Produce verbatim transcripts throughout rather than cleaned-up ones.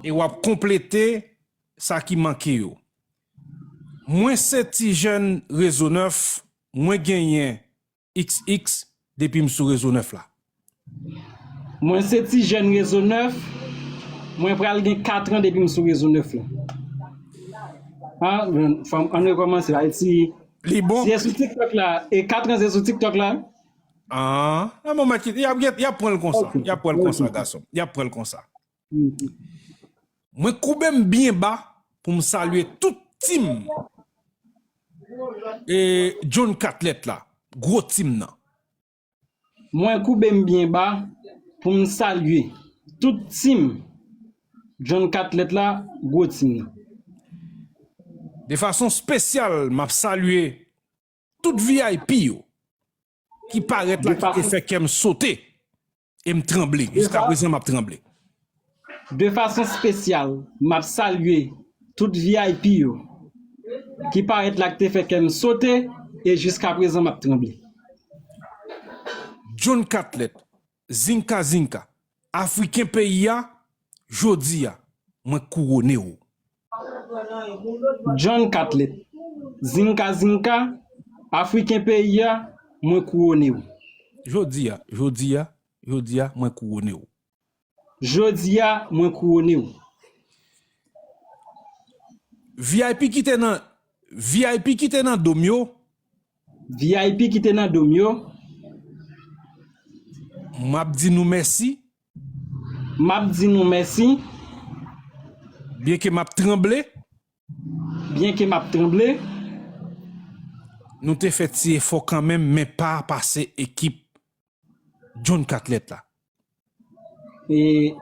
e w ap konplete sa ki manke yo. Mwen se ti jèn Rezo nèf, mwen genyen X X depi m sou Rezo nèf la. Mwen se ti jèn Rezo nèf, mwen pral gen kat an depi m sou Rezo nèf la. An, fò m, ann rekòmanse la. E ti, Li bon? Si e sou TikTok la, e kat an se sou TikTok la? Ah, nan moman ki, y ap, y ap pran l konsa. Y ap pran l konsa, gason. Y ap pran l konsa. Mwen koube m byen ba pou m salye tout tim e John Catlett la, gwo tim nan. Mwen koube m byen ba pou m salye tout tim John Catlett la, gwo tim nan. De fason espesyal, m ap salye tout V I P yo ki parèt la, ki te fè kè m sote e m tranble. Jiska prezan, m ap tranble. De fason espesyal, m ap salye tout V I P yo ki parèt la, ki te fè kè m sote e jiska prezan, m ap tranble. John Catlett, Zinka Zinka, Afriken peyi a, jodi a, mwen kouwone w. John Catlett, Zinka Zinka, Afriken peyi a, mwen kouwone w. Jodi a, jodi a, jodi a, mwen kouwone w. Jodi a, mwen kouwone w. V I P ki te nan, V I P ki te nan do m yo, V I P ki te nan do m yo, m ap di nou mèsi. M ap di nou mèsi. Byenke m ap tranble. Byenke m ap tranble. Nou te fè ti efò kanmenm, men pa pase ekip John Catlett la. E,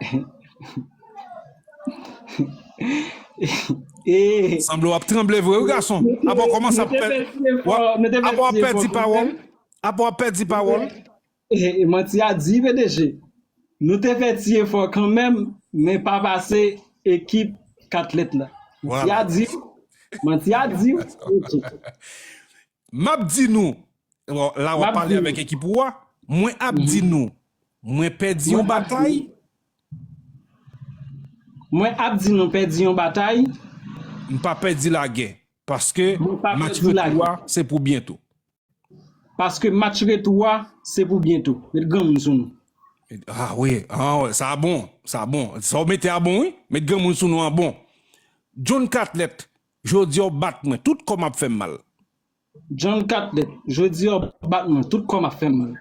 e, Sanble w ap tranble vre, wi, gason. Apa w kòmanse ap pèdi, apa w ap pèdi pawòl. Apa w ap pèdi pawòl. E, e, manti a di, P D G. Nou te fè ti efò kanmenm, men pa pase ekip Catlett la. Manti a di, manti a di. M ap di nou, bon, la w ap pale avèk ekip ou a, mwen ap di nou, mwen pèdi yon batay. Mwen ap di nou pèdi yon batay. M pa pèdi lagè, paske match retou a, se pou byento. Paske match retou a, se pou byento. Met granmoun sou nou. Ah wi, ah, sa bon, sa bon. Sa w mete a bon, wi. Met granmoun sou nou an bon. John Catlett, jodi a w bat mwen, tout kò m ap fè m mal. John Catlett, jodi a w bat mwen, tout kò m ap fè m mal.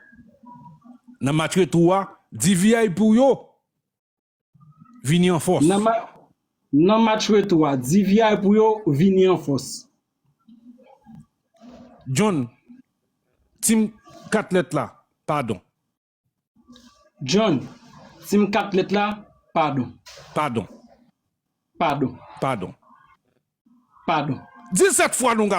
Nan match retou a, di V I P w yo vini an fòs. Nan, nan match retou a, di V I P w yo vini an fòs. John, Team Catlett la, padon. John, Team Catlett la, padon. Padon. Padon. Padon. Padon. Disèt fwa nou